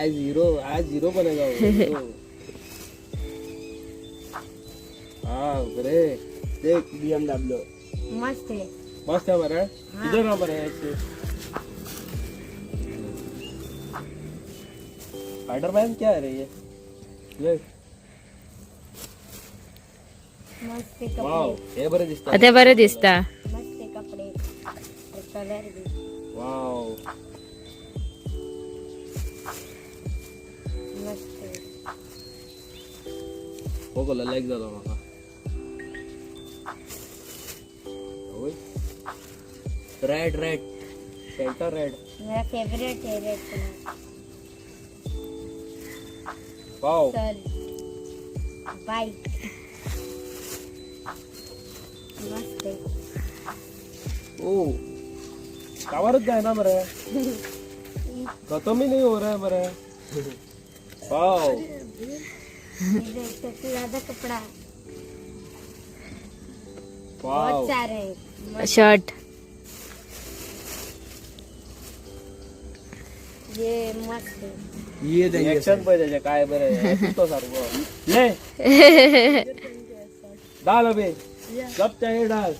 आज हीरो, आज हीरो बनेगा वो, हीरो। हाँ बरे, देख। BMW. मस्त है। मस्त है मरे। इधर ना मरे ऐसे। स्पाइडरमैन क्या है रे ये? ये मस्त है वाव, कपड़े। हे बरे दिसता। ते बरें दिसता। मस्त है कपड़े और कलर भी। वाव। मस्त है। हो कलर लाईक झाला म्हाका। होय, रेड, रेड शर्ट, रेड। मेरा फेवरेट है रेड कलर। वाव। सर, बाइक मस्त है। ओ, कावारच जायना मरे, खत्म ही नहीं हो रहा है मरे। वाव। इधर सबसे ज्यादा कपड़ा। वाव। बहुत सारे हैं, मस्त। शर्ट। ये मस्त है। ये देंगे। रिएक्शन पळय त्याचे काय बरे तो सारको। ले, डाल अभी, सब चाहिए, डाल।